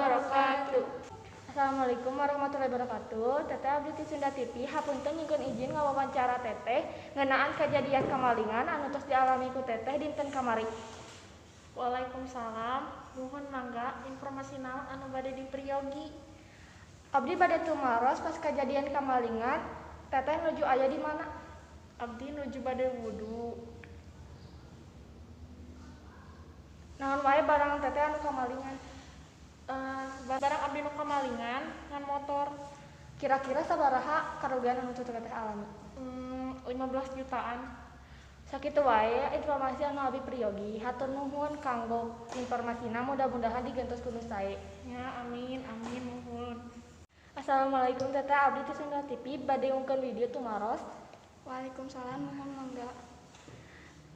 Wabarakatuh. Assalamualaikum warahmatullahi wabarakatuh. Teteh, abdi ti Sunda TV hapunten nyungkeun izin ngawawancara Teteh ngeunaan kejadian kamalingan anu tos dialami ku Teteh dinten kamari. Waalaikumsalam. Muhun, mangga, informasi naon anu bade diperyogi? Abdi bade tumaros, pas kejadian kamalingan Teteh nuju aya di mana? Abdi nuju bade wudu. Naon wae barang Teteh anu kamalingan? Barang abdi nu kamalingan ngan motor. Kira-kira sabaraha karugian anu Teteh alami? 15 jutaan. Sakitu wae informasi anu abdi peryogi. Hatur nuhun kanggo informasina, mudah-mudahan digentos ku nu sae. Ya, amin amin, muhun. Assalamualaikum, Teteh, abdi ti Sunda TV bade ngungkeun video tumaros. Waalaikumsalam, muhun, mangga.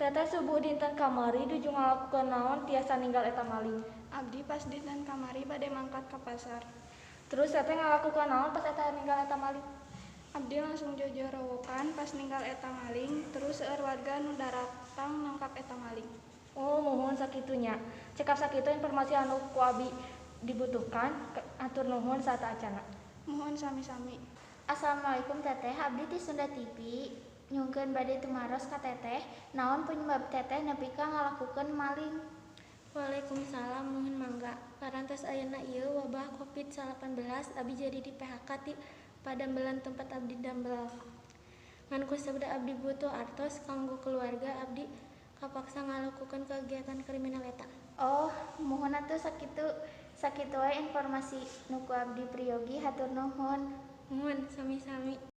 Teteh subuh dinten kamari nuju ngalakukeun naon tiasa ninggal eta maling? Abdi pas dinten kamari bade mangkat ka pasar. Terus Teteh ngalakukeun naon pas eta ninggal eta maling? Abdi langsung jojorowokan pas ninggal eta maling, terus seueur warga nu daratang nangkap eta maling. Oh, muhun, sakitu nya. Cekap sakitu informasi anu ku abdi dibutuhkan. Hatur nuhun sateuacanna. Muhun, sami-sami. Assalamualaikum, Teteh, abdi ti Sunda TV nyungkeun bade tumaros ka Teteh, naon penyebab Teteh nepi ka ngalakukeun maling? Waalaikumsalam, muhun, mangga. Parantos ayeuna ieu wabah Covid-19, abdi jadi di PHK ti padamelan tempat abdi damel. Ngan kusabda abdi butuh artos kanggo keluarga, abdi kapaksa ngalakukeun kegiatan kriminal eta. Oh, muhun atuh, sakitu sakitu wae informasi nu ku abdi peryogi, hatur nuhun. Muhun, sami-sami.